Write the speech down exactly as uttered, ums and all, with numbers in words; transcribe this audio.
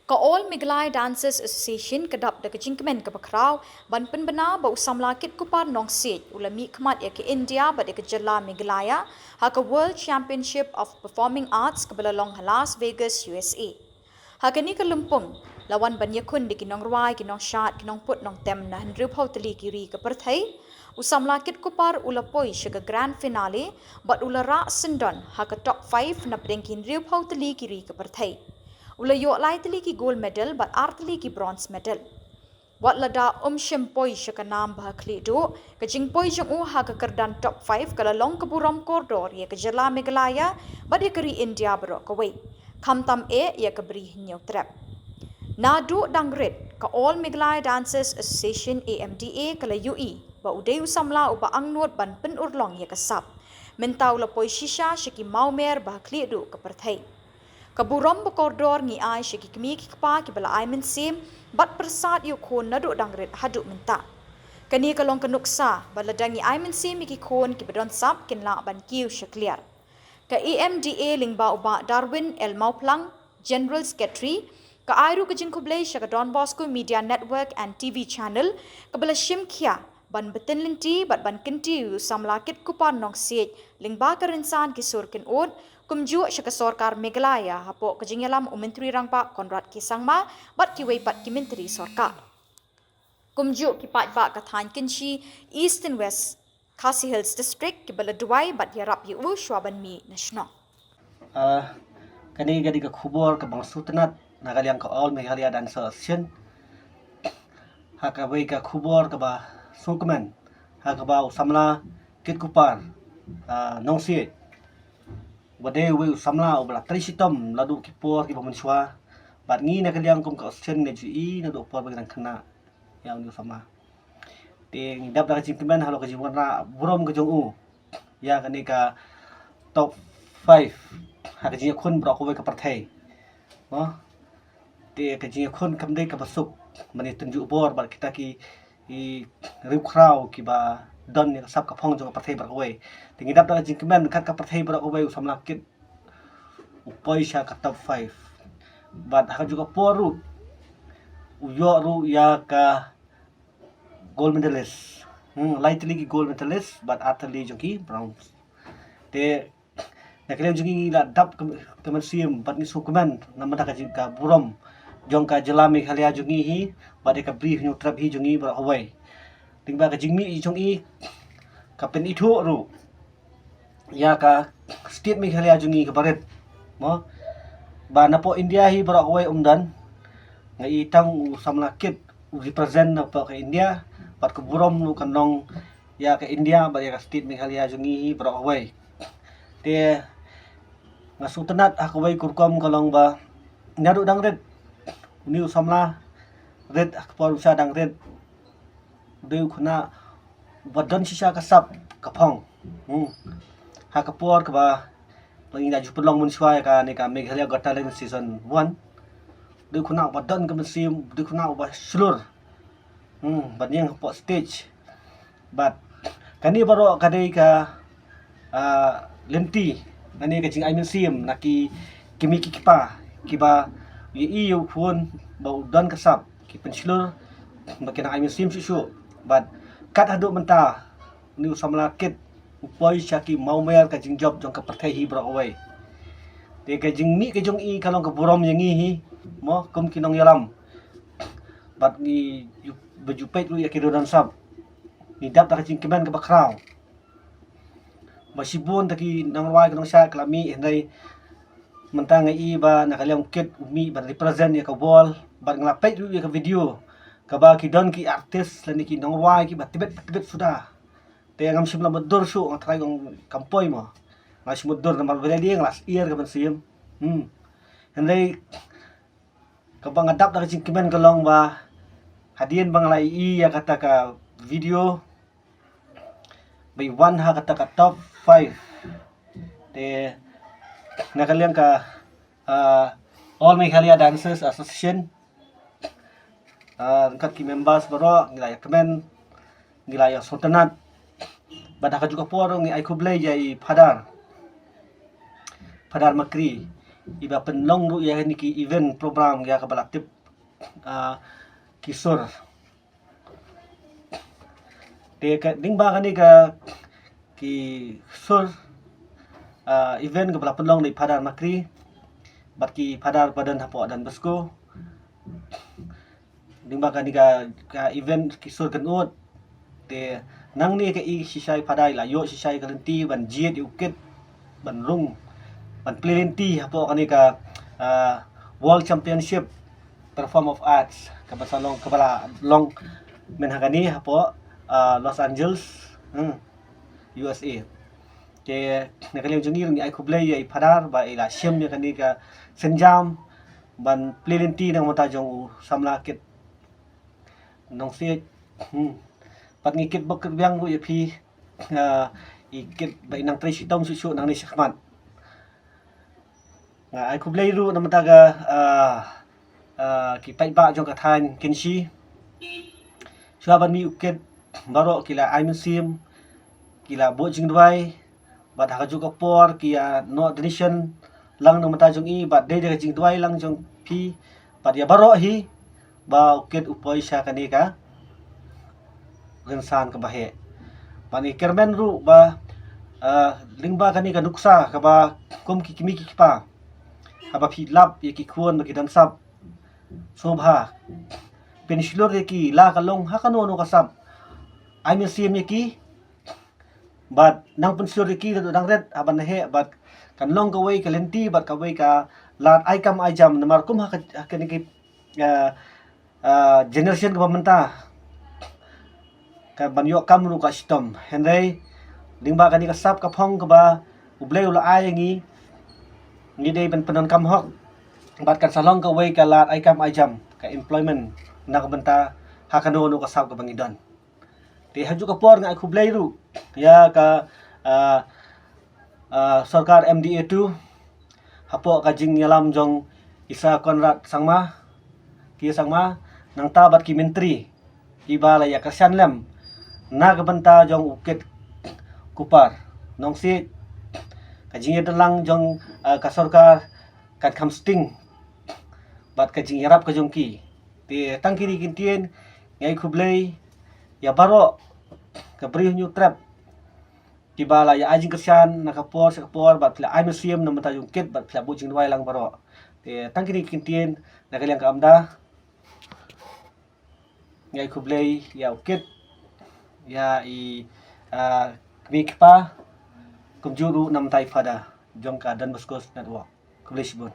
Ka All Meghalaya Dancers Association ka dap da ka jingkmen kaba khraw ban pynbna ba u samla Kitkupar Nongsiej u la mihkhmat ïa ka India bad ïa ka jylla Meghalaya ha ka World Championship of Performing Arts kaba la long ha Las Vegas, U S A. Ha kane ka lympung la wan ban ïakhun da ki nongrwai, ki nongshad, ki nongput nongtem na hynriewphew tylli ki ri ka pyrthei. U samla Kitkupar u la poi sha ka grand finale bad u la rah syndon ha ka top five na pdeng ki hynriewphew tylli ki ri ka pyrthei. U la ïoh lai tylli ki gold medal bad ar tylli ki bronze medal. Wat lada um shym poi sha ka nam ba ha khlieh duh, ka jingpoi jong u ha ka kyrdan top five ka la long ka burom kordor ïa ka jylla Meghalaya bad ïa ka ri India baroh kawei, khamtam eh ïa ka Bri Hynñiewtrep. Naduh dang rit, ka All Meghalaya Dancers Association, A M D A, ka la ïohi ba u dei u samla uba angnud ban pynurlong ïa ka sap. Mynta u la poi shisha sha ki mawmer ba ha khlieh duh ka pyrthei. Ka burom ba kordor ngi ai sha ki kmie ki kpa kiba la ai mynsiem bad pyrsad ïa u khun naduh dang rit haduh mynta. Kane ka long ka nuksa ba lada ngi ai mynsiem ïa ki khun kiba don sap kin lah ban kiew sha kliar. Ka A M D A lyngba u Bah Darwin L Mawphlang, General Secretary, ka ai ruh ka jingkhublei sha ka Don Bosco Media Network and T V Channel kaba la shim khia ban btin lynti bad ban kynti ïa u samla Kitkupar Nongsiej lyngba ka rynsan ki sur kynnoh, kumjuh sha ka sorkar Meghalaya hapoh ka jingïalam u Myntri Rangbah Conrad K Sangma bad kiwei pat ki myntri sorkar. Kumjuh ki paidbah ka thaiñ Kynshi, East and West Khasi Hills District, kiba la duwai bad ïarap ïa u shuwa ban mih na shnong. Ah, kane ka dei ka khubor kaba nga sngewtynnat na ka liang ka All Meghalaya Dancers Association. Ha kawei ka khubor kaba sngewkmen, ha kaba u samla Kitkupar, ah, Nongsiej, uba dei uwei u samla uba la trei shitom naduh ki por kiba mynshuwa. Bad ngi na ka liang kum ka association ngi ju ïohi naduh por ba ngi dang khynnah ïa une u samla. Te ngi dap da ka jingkmen halor ka jingwanrah burom ka jong u ïa kane ka top five ha ka jingïakhun baroh kawei ka pyrthei. Mo? Te ka jingïakhun kam dei kaba suk ban ïatynjuh bor bad kita ki, ki riewkhraw kiba don ïa ka sap ka phong jong ka pyrthei baroh kawei. Te ngi dap da ka jingkmen kat ka pyrthei baroh kawei u samla Kit u poi sha ka top five. Bad ha kajuh ka por ruh u ïoh ruh ïa ka gold medalist. Hmm, lai tylli ki gold medalist bad ar tylli jong ki bronze. Te na ka liang jong ngi ngi la dap ka, ka mynsiem bad ngi sngewkmen namar ka jing ka burom jong ka jylla Meghalaya jong ngi hi bad ïa ka Bri Hynñiewtrep hi jong ngi baroh kawei. Lyngba ka jingmih jong ngi ka pynithuh ruh ïa ka state Meghalaya jong ngi kaba rit. Mo? Ba napoh India hi baroh kawei um don. Nga i tang u samla Kit u represent napoh ka India bad ka burom ruh kan long ïa ka India bad ïa ka state Meghalaya jong ngi hi baroh kawei. Te nga sngewtynnat ha kawei ka rukom ka long ba naduh dang rit une u samla rit ha ka por u sha dang rit u dei u khynnah uba don shisha ka sap ka phong. Hmm. Ha ka por kaba la ngi la ju pynlong mynshuwa ïa kane ka Meghalaya Got Talent season one. U dei u khynnah uba don ka mynsiem, u dei u khynnah uba shlur. Hmm, ban ïeng hapoh stage. Bad kane baroh ka dei ka, ah, lynti, kane ka jingai mynsiem na ki kmie ki kpa kiba ïohi ïa u khun ba u don ka sap, ki pynshlur ba ki nang ai mynsiem shuh shuh. Bad kat haduh mynta une u samla Kit u poi sha ki mawmer ka jingjop jong ka pyrthei hi baroh kawei. Te ka jingmih ka jong i ka long ka burom ïa ngi hi, mo, kum ki nongïalam. Bad ngi ju, ba ju peit ruh ïa ki riew don sap. Ngi dap da ka jingkmen kaba khraw. Ba shibun da ki nongrwai ki nongshad ki la mih hynrei mynta nga i ba na ka liang u Kit u mih ban represent ïa ka world bad nga la peit ruh ïa ka video kaba ki don ki artist lane ki nongrwai kiba tbit tbit suda. Te ngam shym la mutdur shuh, nga tharai ong kam poi mo. Nga shym mutdur namar ba dei nga la syier ka mynsiem. Hmm. Hynrei kaba nga dap da ka jingkmen ka long ba hadien ba nga la ïohi ïa kata ka video ba i wan ha kata ka top five. Te na ka liang ka, ah, All Meghalaya Dancers Association, ah, ryngkat ki members baroh ngi la ïakmen, ngi la ïa sngewtynnat. Bad ha kajuh ka por ngi ai khublei ïa i Phadar, Phadar Makri, iba pynlong ruh ïa kine ki event program ïa kaba la tip, ah, ki sur. Te ka, lyngba kane ka ki sur, ah, event kaba la pynlong da i Phadar Makri bad ki Phadar ba don hapoh Don Bosco. Lyngba kane ka, ka event ki sur kynud. Te nangne ka i shisha i Phadar i la ïoh shisha ka lynti ban jied ïa u kit ban rung, ban plie lynti hapoh kane ka, ah, World Championship Perform of Arts kaba sa long, kaba la long mynha kane hapoh, ah, Los Angeles, hmm, U S A. Te na ka liang jong ngi ruh ngi ai khublei ïa i Phadar ba i la shim ïa kane ka sienjam ban plie lynti na ka bynta jong u samla kit Nongsiej. Hmm. Bad ngi kit bok kit biang ruh ïa phi, ah, i kit ba i nang trei shitom shuh shuh nangne shakhmat. Nga ai khublei ruh na ka bynta ka, ah, ah, ki paidbah jong ka thaiñ Kynshi. Shuwa ban mih u kit baroh ki la ai mynsiem, ki la buh jingduwai, bad ha kajuh ka por ki ïa noh donation lang na ka bynta jong i, bad dei da ka jingduwai lang jong phi bad ïa baroh hi ba u kit u poi sha kane ka rynsan kaba heh. Bad ngi kyrmen ruh ba, ah, lyngba kane ka nuksa kaba kum ki kmie ki kpa haba phi lap ïa ki khun ba ki don sap, sngewbha pynshlur ïa ki la ka long ha kano kano ka sap. Ai mynsiem ïa ki bad nang pynshlur ïa ki da dang rit ha ban heh bad kan long kawei ka lynti bad kawei ka lad ai kam ai jam namar kum ha ka, ha kane ki, ah, ah, generation kaba mynta ka ban ïoh kam ruh ka shitom. Hynrei lyngba kane ka sap ka phong kaba U Blei u la ai ïa ngi, ngi dei ban pyndonkam hok bad kan sa long kawei ka lad ai kam ai jam, ka employment na ka bynta ha kano kano ka sap kaba ngi don. Te ha kajuh ka por nga ai khublei ruh ïa ka, ah, ah, sorkar M D A two hapoh ka jingïalam jong i Sir Conrad Sangma, ki Sangma, nangta bad ki myntri kiba la ïa kyrshan lem na ka bynta jong u kit Kupar Nongsiej. Ka jingïadon lang jong, ah, ka sorkar kan kham sting bad ka jingïarap ka jong ki. Te tang kine ki ktien, nga ai khublei ïa baroh ka Bri Hynñiewtrep kiba la ïa ai jingkyrshan na ka por sha ka por bad phi la ai mynsiem na ka bynta jong u kit bad phi la buh jingduwai lang baroh. Te tang kine ki ktien na ka liang ka Amda. Nga ai khublei ïa u kit, ïa i, ah, kmie kpa, kumjuh ruh na ka bynta i Phadar jong ka Don Bosco Network. Khublei shibun.